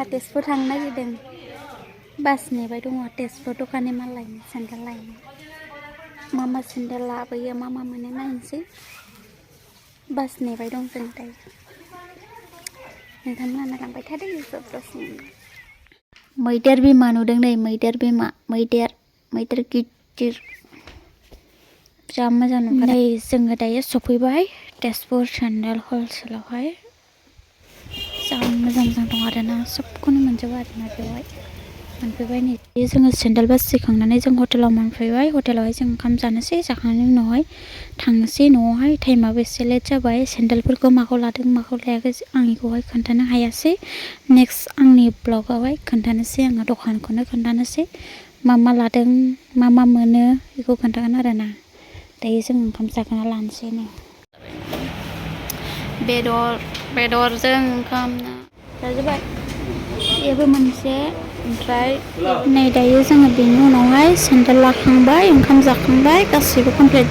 जोंहा तेजपुर थांनो नागिरदों बास नेबाय दङ तेजपुर दखाननि माल लायनो सेन्देल लायनो मा सेन्देल लाबोयो मा मोनो नायनोसै बास नेबाय दं जों दायो नोंथांमोना लांबाय थादों जबजों मैदेर बिमा नुदों नै मैदेर बिमा मैदेर गिदिर जा मोजां नुखादों जोङो दायो सफैबाय तेजपुर सेन्देल हलसेलावहाय जा मोजां दं आरोना सबखौनो मोनजोबो आरोना बेवहाय मोनफैबाय नै जोङो सेन्देल बासिखांनानै जों हटेलाव मोनफैबाय हटेलावहाय जों ओंखाम जानोसै जाखांनायनि उनावहाय थांनोसै न'आवहाय टाइमाबो एसे लेट जाबाय सेन्देलफोरखौ माखौ लादों माखौ लायाखै आं बेखौहाय खोन्थानो हायासै नेक्स्ट आंनि ब्लगावहाय खोन्थानोसै आङो दखानखौनो खोन्थानोसै मा लादों मा मोनो बेखौ खोन्थागोन आरोना दायो जों ओंखाम जागोना लानोसै नै बेदरजों ओंखाम जाजोब्बाय बेबो मोनसे ओमफ्राय नै दायो जोङो बेनि उनावहाय सेन्देल लाखांबाय ओंखाम जाखांबाय गासैबो कमप्लिट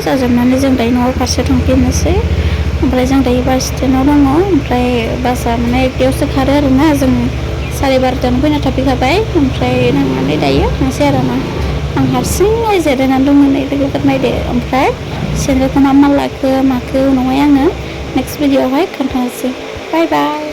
जाजोबनानै जों दायो न'आव फारसे थांफिननोसै ओमफ्राय जों दायो बास स्टेन्डआव दङ ओमफ्राय बासआ माने एकथायावसो खारो आरोना जों 12:30 फैना थाफैखाबाय ओमफ्राय थांनानै दायो थांसै आरोना आं हारसिङै जिरायनानै दङ नै लोगोफोर नायदो ओमफ्राय सेन्देलखौ मा लाखो माखो उनावहाय आङो नेक्स्ट भिडिअ'आवहाय खोन्थानोसै बाय बाय